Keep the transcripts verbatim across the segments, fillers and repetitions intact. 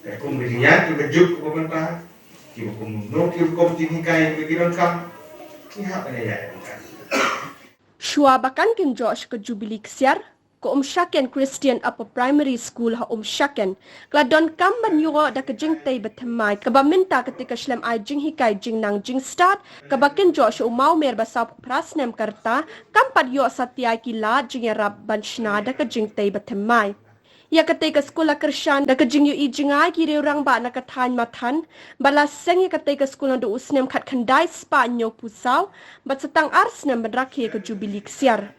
Katkum ka jingïaid ka juk ka bynta kiba kumno ki rukom jinghikai kiba ki donkam, ngi hap ban ïaid bynta. Shuwa ba kan kynjoh sha ka Jubilee Ksiar, ka Umshaken Christian Upper Primary School ha Umshaken ka la donkam ban ïoh da ka jingtei bathymmai kaba mynta katei ka shlem ai jinghikai jingnang jingstad kaba kynjoh sha u mawmer ba sawphew phra snem ka rta kam pat ïoh satia ïa ki lad jingïarap ban shna da ka jingtei bathymmai. Ïa katei ka skul la kyrshan da ka jingïohi jngai ki riew rangbah na ka thaiñ Mathan bad la seng ïa katei ka skul naduh u snem khatkhyndai spah hynñiewphew saw bad sa tang ar snem ban rakhe ïa ka Jubilee Ksiar.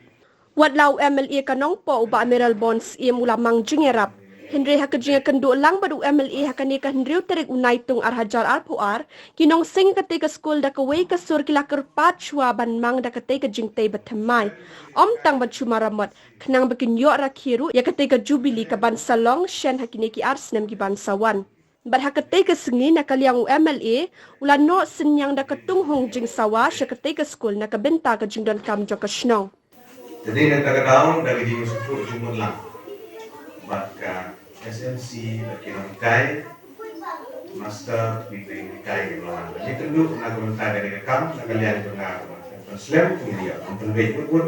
Wat la u MLA ka Nongpoh u Bah Mayralborn Syiem u la mang jingïarap, hynrei ha ka jingïakynduh lang bad u MLA ha kane ka hynriew tarik u Naitung ar hajar arphew ar, ki nongseng ïa katei ka skul da kawei ka sur ki la kyrpad shuwa ban mang da katei ka jingtei bathymmai, ym tang ban shu maramot, khnang ba kin ïoh rakhe ruh ïa katei ka Jubilee ka ban sa long shen ha kine ki ar snem ki ban sa wan. Bad ha katei ka sngi na ka liang u MLA u la noh synñiang da ka tunghung jingsawa sha katei ka skul na ka bynta ka jingdonkam jong ka shnong. Te dei na kata ka daw da ka jingsngewthuh jingmut lang bad ka SMC bad ki nonghikai, master, ki nonghikai ki nonghikai. Ngi kynduh na ka bynta kane ka kam na ka liang jong nga ban slem kum ïa ban pynbeit mut mut.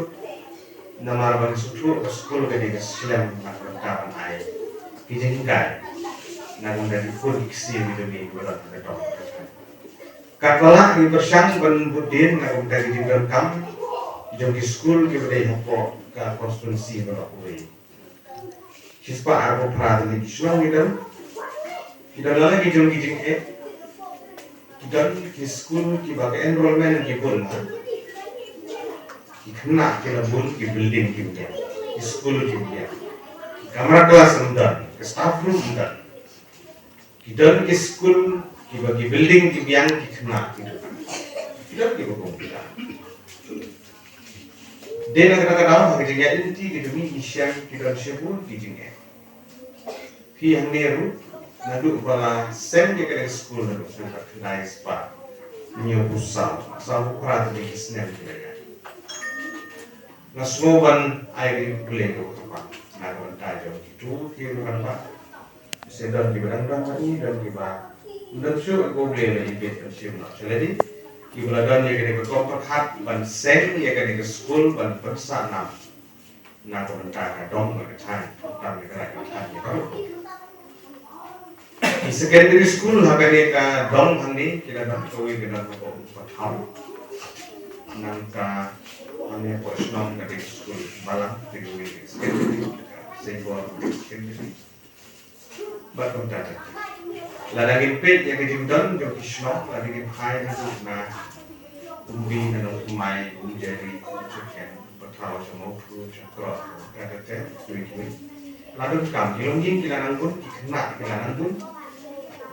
Namar ban sngewthuh ka skul ka dei ka slem na ka bynta ban ai ki jinghikai na ka bynta ki khun ki ksiew ki jong ngi kiba don ha ka dong. Katba lah ngi pyrshang ban bud dien na ka bynta ki jingdonkam jong ki skul kiba dei hapoh ka constituency ba la pule. Shispah arphew phra tylli ki shnong ki don. Ki don lane ki jong ki jingeh. Ki don ki skul kiba ka enrollment ki bun ha. Ki khynnah ki la bun, ki building ki biang, ki skul ki biang. Ki kamra class ym don, ki staff room ym don. Ki don ki skul kiba ki building ki biang, ki khynnah ki don. Ki don kiba kum kita. Dei na kata ka daw ha ka jingïaid lynti ka jong ngi ngi shem ki don shibun ki jingeh. Phi hangne ruh naduh ba la seng ïa kane ka skul naduh snem khatkhyndai spah hynñiewphew saw, sawphew phra tylli ki snem ki la ïaid. Nga sngew ban ai ka jingkhublei kaba kyrpang na ka bynta jong kito ki rangbah. Shisha don kiba dang don bad ngi, don kiba ym don shuh, khublei la ïa bit ban shim noh sha lade. Kiba la don ïa kane ka kong pyrkhat ban seng ïa kane ka skul ban pynsah nam na ka bynta ka dong bad ka thaiñ, khamtam ïa ka rai ka thaiñ ïa baroh. Ki secondary school ha kane ka dong hangne ki la don, kawei ka don hapoh Pathaw, nangta hangne hapoh shnong ka dei ka skul balang, kawei ka secondary, Saibor ka dei ka secondary. Bad kumta ter ter. Lada ngin peit ïa ka jingdon jong ki shnong, lada ngin phai haduh na Umbi, na Nongthymmai, Umjari, Umshaken, Pathaw, sha Mawphru, sha Krot, kumta ter ter, kiwei kiwei. La donkam, ki longïing ki la nang bun, ki khynnah ki la nang bun.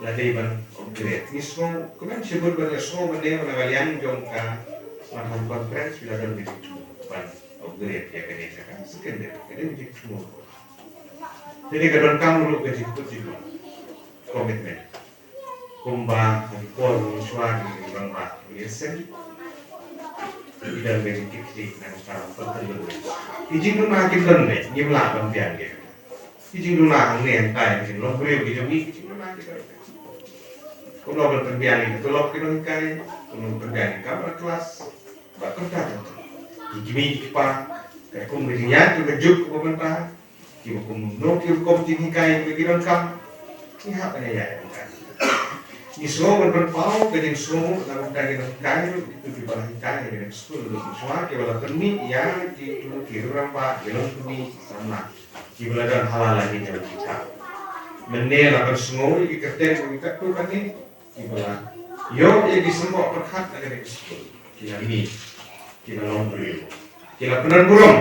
La dei ban upgrade. Ngi sngew, kumne shibun ban ïa sngew ban ïa na ka liang jong ka Mathan Conference, ki la don ka jingthmu ban upgrade ïa kane ka secondary, ka dei ka jingthmu. Te dei ka donkam ruh ka jingkut jingmut, commitment. Kumba ha ki por mynshuwa ki rangbah ki ïaseng, ki don ka jingkitkhlieh na ka bynta ban pynlong. Ki jingduna ki don beit, ngim lah ban biang ïa ki. Ki jingduna hangne hangtai, ki jinglong briew ki jong ngi, ki jingduna ki don beit. Kumno ban pynbiang ïa ka tulop ki nonghikai, kumno ban pynbiang ïa ka kamra klas, bad kumta kumta. Ki kmie ki kpa, katkum ka jingïaid ka juk ka bynta, kiba kumno ki rukom jinghikai kiba ki donkam, ngi hap ban ïaid bynta. Ngi sngew ban pynpaw ka jingsngew na ka bynta ki nonghikai ruh, kito kiba la hikai ha kane ka skul naduh mynshuwa, kiba la pynmih ïa kito ki riew rangbah, ki longkmie, ki samla, kiba la don ha la ki jong ki kam. Mynne la pynsngew ïa ki kyrteng kiba katto katne, kiba la ïoh ïa ki symboh pyrkhat na kane ka skul, ki la mih, ki la long briew, ki la pyndon burom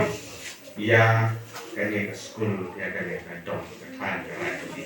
ïa kane ka skul, ïa kane ka dong, ka thaiñ, ka rai, ka ri.